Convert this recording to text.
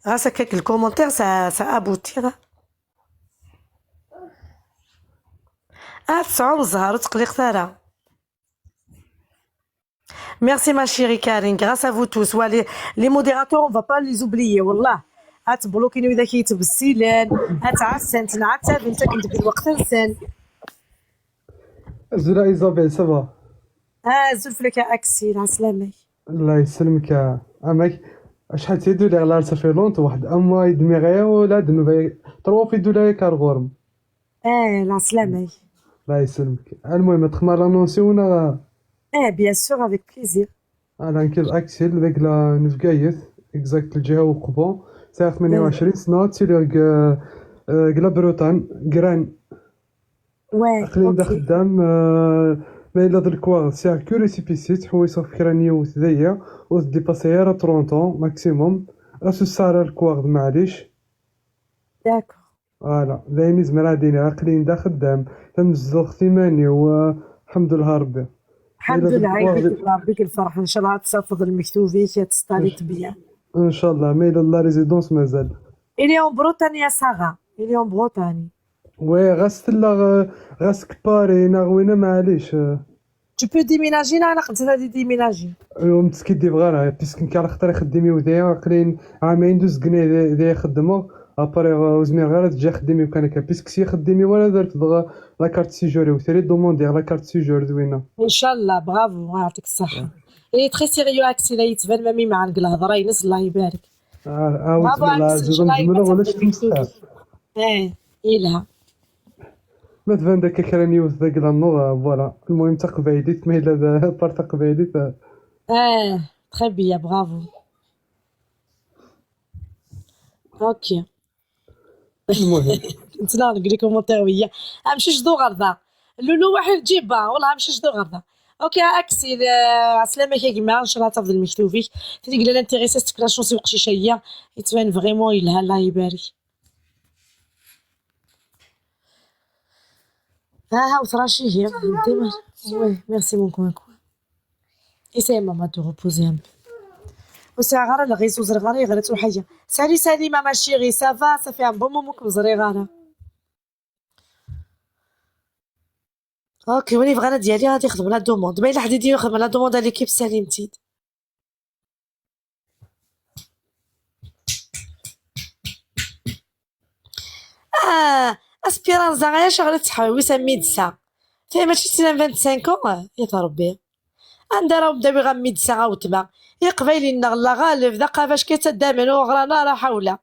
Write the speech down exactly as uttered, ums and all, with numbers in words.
Ɣas akka, le commentaire, ça, ça aboutit, hein. Ah, tesɛum zzher, ur tqelliqet ara. Merci ma chérie Karine, grâce à vous tous. Wa, les, les modérateurs, on va pas les oublier, wallah. Ad tblukin widak yettbessilen, ad tɛassen, tenɛettaben, akken deg lweqt-nsen. Azul a Isabelle, ça va? Ah, azul fell-ak a Aksel, ɛeslama-k. Allah yesselmek a, amek? Acḥal d tiduli ɣer ça fait longtemps, واحد un mois et demi غير, ولا د نوفي تروا في دولا ياك ار غورم. Eh, la slamay. الله يسلمك. المهم، تخمر لانونسي ونا؟ Eh, bien sûr, avec plaisir. انا كيف اكسل ديك لا نفقايث، اكزاكت الجهه وقبو. ساعه ثمانية وعشرين سنه تيلي ق-، آه، قلا بروتان قران. Ouais, اقليم دا خدام، آه، ما الا د الكواغ ساعه كو ريسيبيسي تحوي صافي كرانيه وثديه، وتديباسي غير ترونتو ماكسيموم. اسو السعر الكواغ معليش. D'accord. Voilà، دايني زمرا ديني عقلين دا خدام، تمزوغ ثيماني، والحمد لله ربي. الحمد لله، يديك الله بك الفرح، ان شاء الله تسافر المكتوبي كتستالي طبيعة. ان شاء الله، mais la résidence مازال. Il est en Bretagne يا ساغا، il est en Bretagne. Oui، غاس تلا، غاس كباري، ناغوينا معليش. Tu peux déménager là, انا قلت غادي déménager. ايوا، متسكي دي بغا راه، بيسك كان خطر يخدم يوديا، قليل عامين دوز كنا دي يخدموا، ابري وزمير غير تجي خدمي وكان كان، بيسك سي خدمي ولا درت دغ-، لا كارت سيجور، وثري دوموندي لا كارت سيجور زوينه. ان شاء الله، bravo، الله يعطيك الصحه. Il est très sérieux Aksel، لا يتبان ما مي معاك الهضره ينس، الله يبارك. اه، اه، bravo Aksel، الله يزيد، الله يبارك. ولا شي مستحيل. ايه، يلها. ما تبان داك كرا نيوز داك لانو، فوالا. المهم تقبايليت، ما الا بار تقبايليت. اه، très bien، bravo. اوكي. المهم. انت لا نقول لكم مونتير ويا. امشي شدو غرضه. لولو واحد جيبها، والله امشي شدو غرضه. اوكي، اكسي، آه، عسلامة يا جماعة، ان شاء الله تفضل مكتوبي. تديك لا انتيريسي ستك لا شونسي وقشيشه هي. يتبان فريمون يلها، الله يبارك. ها ها وثراشي هي. ديما. Oui, merci beaucoup. Essaye maman de reposer un peu. وساعة غير الغيس وزرغاري غير تروح حاجة. Salut, salut maman chérie, ça va? Ça fait un bon moment que vous avez غارة. اوكي، ولي بغا انا ديالي غادي يخدم لا دوموند، ما الا حد يدير يخدم لا دوموند على ليكيب سليم تيد. اه، اسبيرانزا غير شغل تحوي وسمي دسا. فهي ماشي سنة خمسة وعشرين ans، يا ربي. عندها راه مداوي غا ميدسا غا وتما. يا قبايلي نغلا غالب ذا قافاش كيتدامن وغرانا راه حوله.